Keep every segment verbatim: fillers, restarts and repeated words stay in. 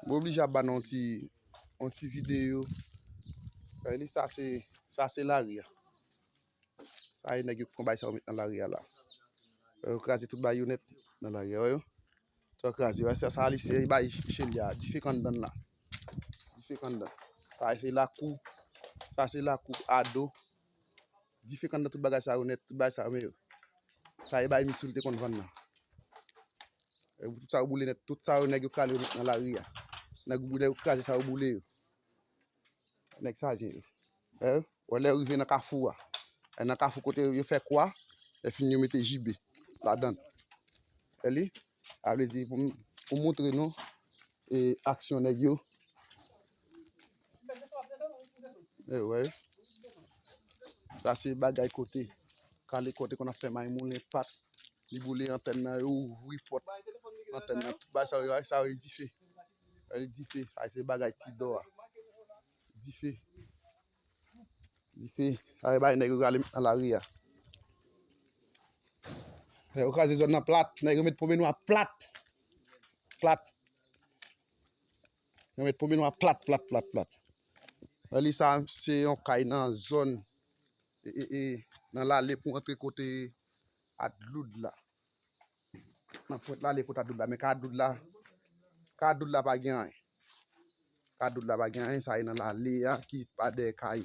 M oblije ap ba nou yon ti, yon ti videyo. Gade li, sa se, sa se lari a. Sa e nèg yo k pran bagay sa yo met nan lari a la. Yo kraze tout bagay yo nèt nan lari a, wè yo. Sa yo kraze, wè sa, sa li se bagay Cheli a, dife k anndan la. Dife k anndan. Sa se lakou, sa se lakou ado. Dife k anndan tout bagay sa yo nèt, tout bagay sa yo, men yo. Sa e bagay Misoul te konn vann nan. E tout sa yo boule nèt, tout sa yo nèg yo kale yo met nan lari a. Nèg yo boule, yo kraze sa yo boule yo. Nèg sa vyen yo. Wè, wè lè yo rive nan kafou a. E nan kafou kote yo fè kwa, lè fini yo mete jibe ladan. Wè li, sa vle di pou m, pou m montre nou e aksyon nèg yo. E wè. Sa se bagay kote. Kale kote konn ap fè may moulen pat. Li boule antèn nan, yo ouvri pòt antèn nan. Tout bagay sa yo, sa yo e dife. E dife. Sa se bagay Ti Dò a. Dife. Dife. Sa e bagay nèg yo rale nan lari a. Nèg yo kraze zòn nan plat. Nèg yo met ponpe nwa plat. Plat. Yo met ponpe nwa plat, plat, plat, plat. Wè li sa, se yon kay nan zòn, e, e, e, nan lale pou antre kote Adloud la. Nan pwent lale kote Adloud la, men kay Adloud la, kay Adloud la pa gen anyen. Kay Adloud la pa gen anyen, sa e nan lale a ki pa dèyè kay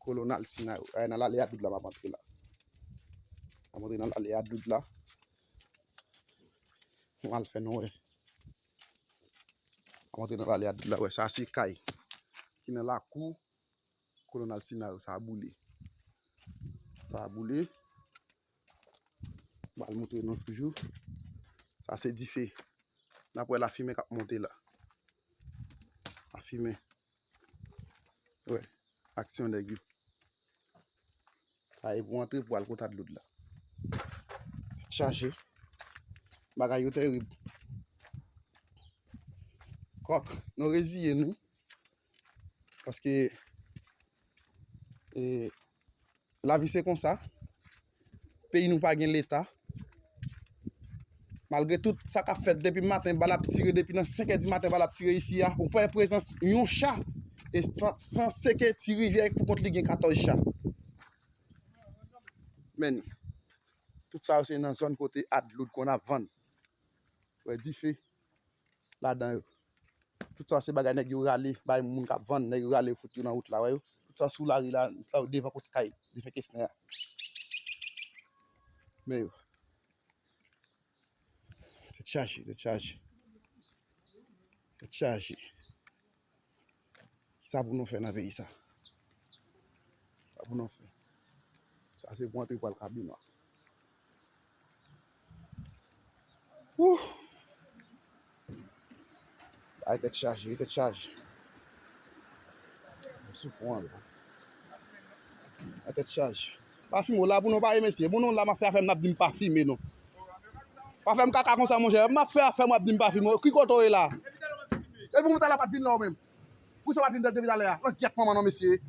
Kolonal Sinay. E nan lale Adloud la m ap antre la. M ap antre nan lale Adloud la. M al fè nou wè. M ap antre nan lale Adloud la, wè, sa se kay ki nan lakou Kolonal Sinay, sa boule. Sa boule. M al montre nou toujou. Sa se dife. N ap wè lafimen k ap monte la. Lafimen. Wè, aksyon nèg yo. Sa e pou antre pou al kote Adloud la. Chaje. Bagay yo terib. Kòk, nou reziye nou. Paske, e, lavi se konsa. Peyi nou pa gen leta. Malgre tout sa k ap fèt depi maten, bal ap tire depi nan senk è di maten, bal ap tire isi a. Ou pa wè prezans yon cha. E san, san se ke Ti Rivyè pou kont li gen katòz cha. Men, tout sa yo se nan zòn kote Adloud konn ap vann. Wè dife ladan yo. Tout sa se bagay nèg yo rale, bay moun k ap vann, nèg yo rale yo fout yo nan wout la, wè yo. Tout sa sou lari la, sa yo devan kot kay, defen kesnè a. Men yo. Tèt chaje, tèt chaje. Tèt chaje. Kisa pou nou fè nan peyi sa? Sa pou nou fè? Sa se pou antre pral Kabinwa. Wouh! Ay, tèt chaje, tèt chaje. Sou pon an la. Ay, tèt chaje. Pa fimen w la pou nou pa ye mesye. Bon, nou la m ap fè afè m, n ap di m pa fimen non. Pa fè m kaka konsa, monchè. M ap fè afè m, w ap di m pa fimen. Ki kote w ye la? Epi mwen talè pa t vin la ou menm. Poukisa w pa t vin depi talè a? Langyèt manman non, mesye.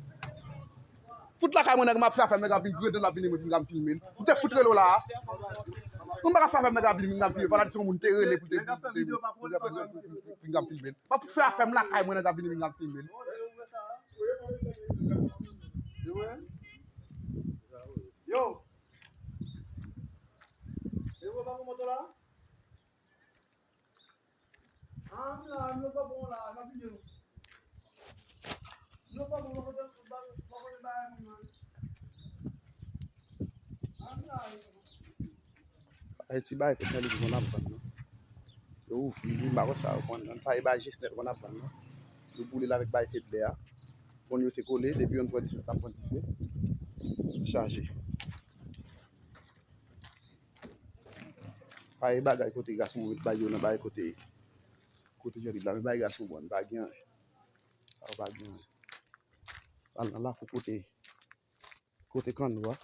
Fout lakay mwen, nèg, m ap fè afè m, nèg ap vin grede l, ap vin, vin, vin filme l. M te fout rele w la a. Mwen pa ka fè afè m, nèg ap vin, vin filme l. Fò la di se yon moun te rele pou te vin, vin, vin, vin filme l. M ap fè afè m lakay mwen, nèg ap vin, vin filme l. Yo. Yo, pa pou moto la? Ay, ti bagay kot nan li konn ap vann nan. Yo ouvri li, m pa konn sa yo pran nan. Sa e bagay Jesnèt konn ap vann nan. Yo boule l avèk bagay fedlè a. Bon, yo te kole, depi youn pran dife, t ap pran dife. Chaje. Pa e bagay kote gason met bay yo nan bagay kote, kote Jean-Louis la, men bay gason bon, pa gen anyen. Sa yo pa gen anyen. Al nan lakou kote, kote kanno a.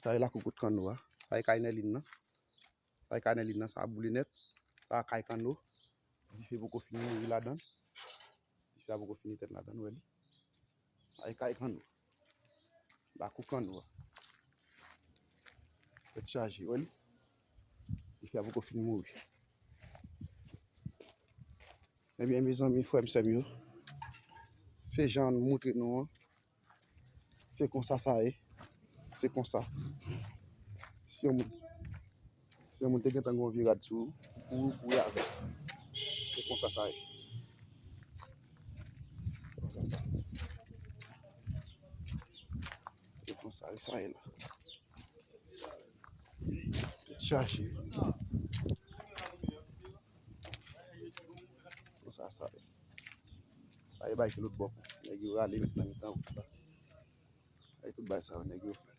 Sa e lakou kote kanno a. Sa e kay Nèlin nan. Sa e kay Nèlin nan, sa boule nèt. Sa kay kanno. Dife poko fini mouri ladan. Dife a poko fini tèt ladan, wè li. Sa e kay kanno. Lakou kanno a. Tèt chaje, wè li. Dife a poko fini mouri. Ebyen, mezanmi, frè m, sè m yo, se jan m moutre nou an. Se konsa sa ye. Se konsa. Si yon moun, si yon moun te gentan gen yon vye rad sou ou, ou kouri, ou kouri avè l. Se konsa sa ye. Konsa sa ye. Se konsa sa ye la. Tèt chaje. Konsa sa ye. Sa e bay ki lòt bò. Nèg yo rale met nan mitan wout la. Ay tout bay sa yo, nèg yo fè.